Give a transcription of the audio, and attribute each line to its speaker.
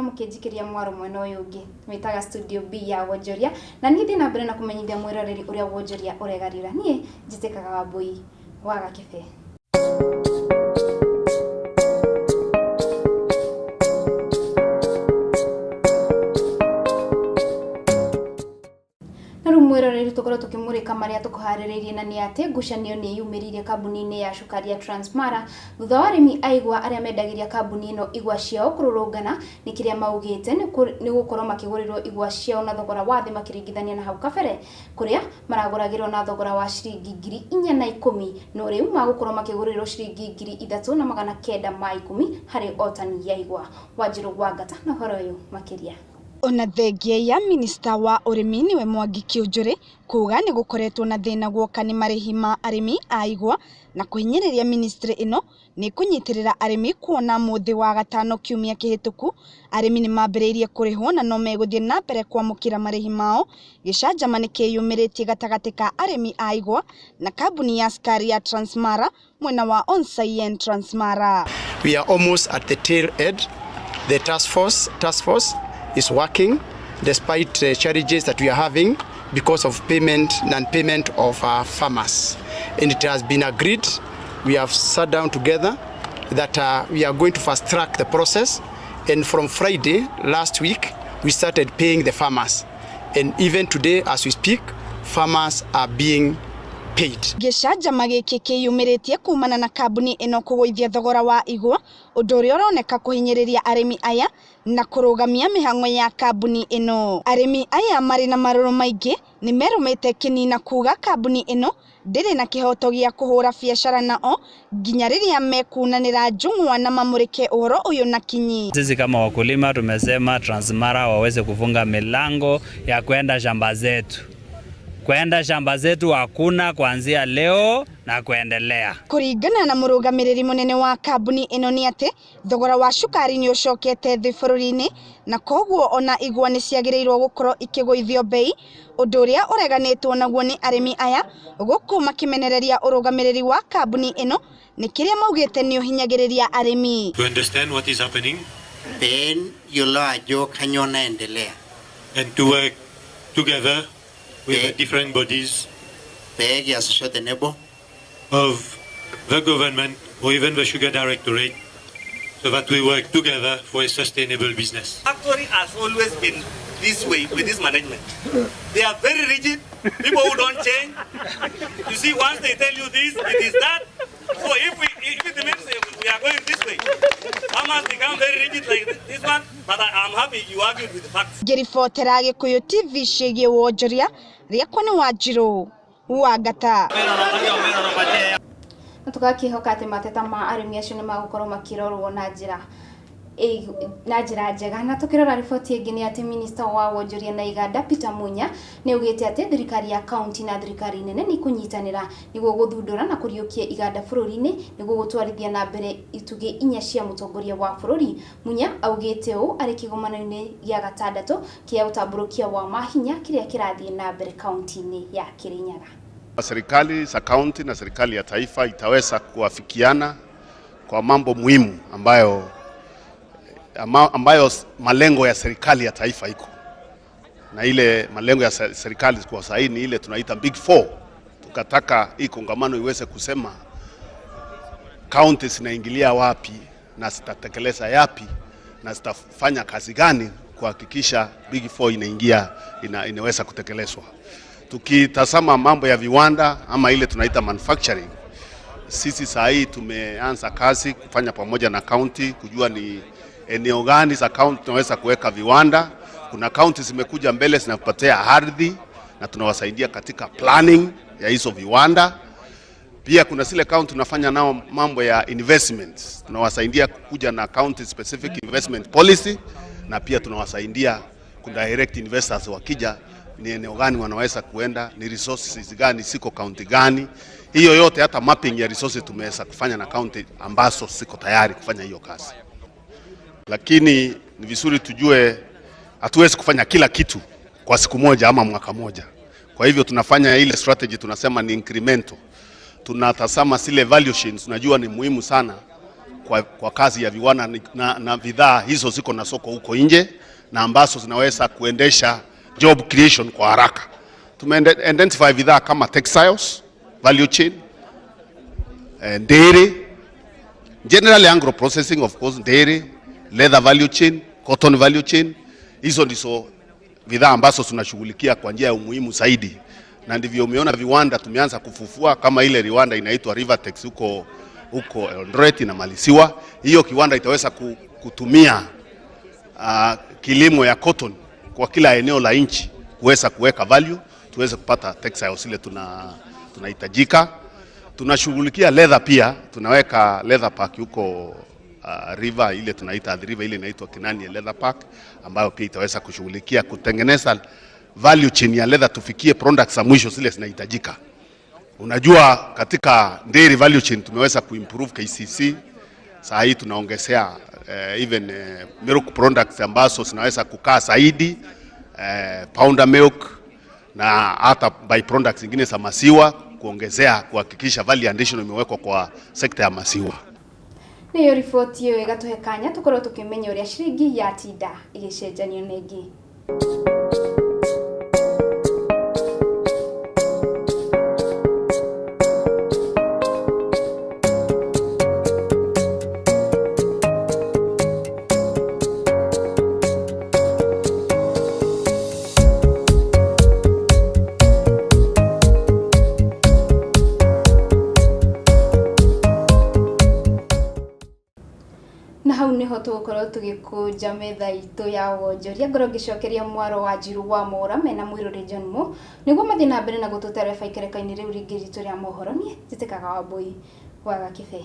Speaker 1: Mũkĩnjikĩria mwaro mwena ũyũ ũngĩ wĩtaga Studio B ya Wonjoria, na niĩ thiĩ na mbere na kũmenyithia mwĩroreri ũrĩa wonjoria ũregariũra. Niĩ njĩtĩkaga Wambũi wa Gakĩbe. Na rĩu mwĩroreri, tũkorwo tũkĩmũrĩka marĩa tũkũharĩrĩirie, na nĩ atĩ ngucanio nĩ yumĩrire kambuni-inĩ ya cukari ya Transmara thutha wa arĩmi a igwa arĩa mendagĩria kambuni ĩno igwa ciao kũrũrũngana nĩ kĩrĩa maugĩte nĩ gũkorwo makĩgũrĩrwo igwa ciao na thogora wa thĩ makĩringithania na hau kabere, kũrĩa maragũragĩrwo na thogora wa ciringi 4,010, no rĩu magũkorwo makĩgũrĩrwo ciringi 3,910 harĩ o tani ya igwa. Wanjirũ Wangata na ũhoro ũyũ makĩria.
Speaker 2: Ona thengia ya minista wa ũrĩmi, nĩwe Mwangi Kiunjuri, kuga nĩ gũkoretwo na thĩna guoka nĩ marĩhi ma arĩmi a igwa na kũhinyĩrĩria ministry ĩno nĩ kũnyitĩrĩra arĩmi, kuona mũthĩ wa gatano kiumia kĩhĩtũku arĩmi nĩ mambĩrĩirie kũrĩhwo na no megũthiĩ na mbere kwamũkĩra marĩhi mao. Gĩcanjama nĩ kĩyumĩrĩtie gatagatĩ ka arĩmi a igwa na kambuni ya cukari ya Transmara mwena wa Onsaien Transmara.
Speaker 3: We are almost at the tail end. The task force is working despite the challenges that we are having because of payment, non-payment of our farmers. And it has been agreed, we have sat down together that we are going to fast track the process. And from Friday last week, we started paying the farmers. And even today, as we speak, farmers are being paid.
Speaker 2: Gĩcanjama gĩkĩ kĩyumĩrĩtie kumana na kambuni ĩno kũgũithia thogora wa igwa, ũndũ ũrĩa ũroneka kũhinyĩrĩria arĩmi aya na kũrũgamia mĩhang'o ya kambuni ĩno. Arĩmi aya marĩ na marũrũ maingĩ nĩ merũmĩte kĩnina kuga kambuni ĩno ndĩrĩ na kĩhoto gĩa kũhũra biacara nao nginya rĩrĩa mekunanĩra njũng'wa na mamũrĩke ũhoro ũyũ na kinyi.
Speaker 4: Sisi kama wakulima tumesema Transmara waweze kufunga milango ya kwenda shamba zetu. Kwenda shamba zetu hakuna kuanzia leo na kuendelea.
Speaker 2: Kũringana na mũrũgamĩrĩri mũnene wa kambuni ĩno nĩ atĩ thogora wa cukari nĩ ũcokete thĩ bũrũri-inĩ, na koguo ona igwa nĩ ciagĩrĩirwo gũkorwo ikĩgũithio bei, ũndũ ũrĩa ũreganĩtwo naguo nĩ arĩmi aya, gũkũ makĩmenereria ũrũgamĩrĩri wa kambuni ĩno nĩ kĩrĩa maugĩte nĩ ũhinyagĩrĩria arĩmi.
Speaker 5: To understand what is happening
Speaker 6: pee yiolo ajo kanyoo naendelea
Speaker 5: and to work together with the
Speaker 6: Yeah.
Speaker 5: different bodies
Speaker 6: pee kiasisho tenebo
Speaker 5: of the government or even the Sugar Directorate so that we work together for a sustainable business.
Speaker 7: Factory has always been this way with this management. They are very rigid, people who don't change. You see, once they tell you this, it is that. So if it means we are going this way, farmers become very rigid like this one. But I am happy you argued with the facts.
Speaker 2: Ngĩribotera Gĩkũyũ TV ciĩgiĩ wonjoria, rĩakwa nĩ Wanjirũ Wangata.
Speaker 1: Na tũgakĩhoka atĩ mateta ma arĩmi acio nĩ magũkorwo makĩrorwo na njĩra njega. Na tũkĩrora riboti ĩngĩ nĩ atĩ minista wa wonjoria na iganda Peter Munya nĩ augĩte atĩ thirikari ya kaunti na thirikari nene nĩ ikũnyitanĩra nĩguo gũthundũra na kũriũkia iganda bũrũri-inĩ nĩguo gũtwarithia na mbere itugĩ inya cia mũtongoria wa bũrũri. Munya augĩte ũũ arĩ kĩgomano-inĩ gĩa gatandatũ kĩa ũtambũrũkia wa mahinya kĩrĩa kĩrathiĩ na mbere kaunti-inĩ ya Kirinyaga.
Speaker 8: Serikali za kaunti na serikali ya taifa itaweza kuafikiana kwa mambo muhimu ambayo malengo ya serikali ya taifa iko na ile malengo ya serikali kwa sahihi ni ile tunaita Big Four. Tukataka hii kongamano iweze kusema kaunti zinaingilia wapi na zitatekeleza yapi na zitafanya kazi gani kuhakikisha Big Four inaweza kutekelezwa. Tukitazama mambo ya viwanda ama ile tunaita manufacturing, sisi saa hii tumeanza kazi kufanya pamoja na county kujua ni eneo gani za county tunaweza kuweka viwanda. Kuna county zimekuja mbele zinakupatia ardhi na tunawasaidia katika planning ya hizo viwanda. Pia kuna zile county tunafanya nao mambo ya investments, tunawasaidia kuja na county specific investment policy, na pia tunawasaidia kudirect investors wakija, ni eneo gani wanaweza kuenda, ni resources gani siko county gani. Hiyo yote, hata mapping ya resources tumeweza kufanya na county ambazo siko tayari kufanya hiyo kazi, lakini ni vizuri tujue hatuwezi kufanya kila kitu kwa siku moja ama mwaka moja. Kwa hivyo tunafanya ile strategy tunasema ni incremental. Tunatazama zile value chains, tunajua ni muhimu sana. kwa kazi ya viwanda na bidhaa hizo ziko na soko huko nje na ambazo zinaweza kuendesha job creation kwa haraka. Tume identify bidhaa kama textiles, value chain, dairy, generally agro processing of course, dairy, leather value chain, cotton value chain. Hizo ndizo bidhaa ambazo tunashughulikia kwa njia ya umuhimu zaidi, na ndivyo umeona viwanda tumeanza kufufua kama ile viwanda inaitwa Rivertex huko Eldoret inamaliziwa. Hiyo kiwanda itaweza kutumia kilimo ya cotton kwa kila eneo la nchi kuweza kuweka value, tuweze kupata textiles ile tunahitajika. Tunashughulikia leather pia, tunaweka leather park huko river ile tunaita Athi River, ile inaitwa Kinani Leather Park, ambayo pia itaweza kushughulikia kutengeneza value chain ya leather, tufikie products za mwisho zile zinahitajika. Unajua, katika dairy value chain tumeweza kuimprove KCC. Saa hii tunaongezea even milk products ambazo zinaweza kukaa zaidi, powder milk na hata by products zingine za maziwa, kuongezea kuhakikisha value addition imewekwa kwa sekta ya maziwa.
Speaker 1: Nĩyo riboti ĩyo ĩgatũhe kanya tũkorwo tũkĩmenya ũrĩa ciringi yatinda ĩgĩcenjanio na ĩngĩ. Na hau niho tũgũkorwo tũgĩkũnja metha itũ ya wonjoria. Ngorwo ngĩcokeria mwaro wa Njiru wa Mora mena mwĩrore John Mo nĩguo mathiĩ na mbere na gũtũtereba ikereka-inĩ rĩu rĩngĩ ritũ rĩa mohoro. Niĩ njĩtĩkaga Wambui wa Gakĩbe.